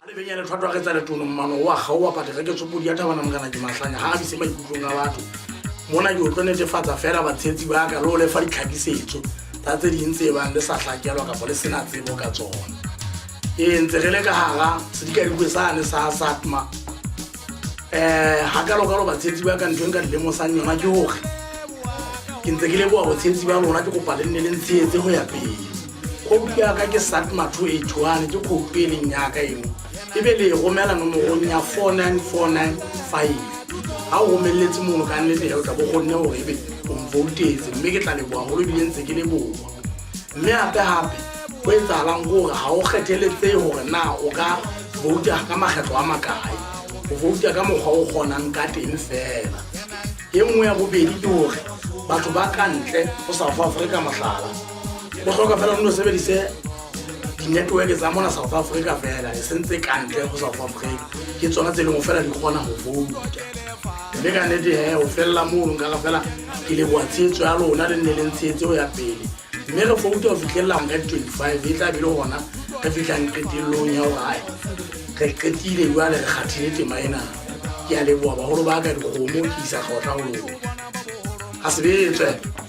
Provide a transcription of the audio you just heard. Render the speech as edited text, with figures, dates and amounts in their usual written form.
Lebenyane thwathwa re tsa letono mmano wa kgaowa pate re ke tsopodi ya thabana mokana ke mahlanya ga a bise maikutlong a batho mona ke o tlo netefatsa fela batsheetsi ba ka le o lefa ditlhakisetso tsa tse ding tse bang le sa hlakelwa kapa le sena tsebo ka tsona. Ee, ntse re le ka gara sedikadikwe sane sa satma. Um ga kalokalo batsheetsi ba ka, ntho e nka di lemosang yona ke gore ke ntse ke leboa botsheetsi ba lona, ke kopa le nne le ntshehetse go ya pele. Khoutu ya ka ke satma 281, ke khoutu e leng yaka eo, e be le e romela nomorong ya 49495. Ga o romeletse mono, ka nnete o tla bo kgonne gore ebe o mvoutetse, mme ke tla leboa golo ebile ntse ke leboa. Mme gape-gape go etsagalang ke gore ga o kgetheletse gore na o ka vouta ka makgetlo a makae, o vouta ka mokgwa o kgonang ka teng fela. E nngwe ya bobedi ke gore batho ba ka ntle go South Africa, mohlala, o hloka fela o nno sebedise di-network tsa mona South Africa fela, e sentse ka ntle go South Africa ke tsona tse lengwe fela di kgona go vouta. Mme ka nnete he, o felela mono nka re fela ke leboa tsheetso ya lona, le nne le ntshehetse ho ya pele, mme re vouta ho fitlhelelang ka di-25, e tla be le gona re fitlhang qetellong ya gore ae, re qetile jwale, re kgathile tema ena. Ke a leboa bagolo ba ka, dikgomo ke isa tlotla go lona, ga sebetswe.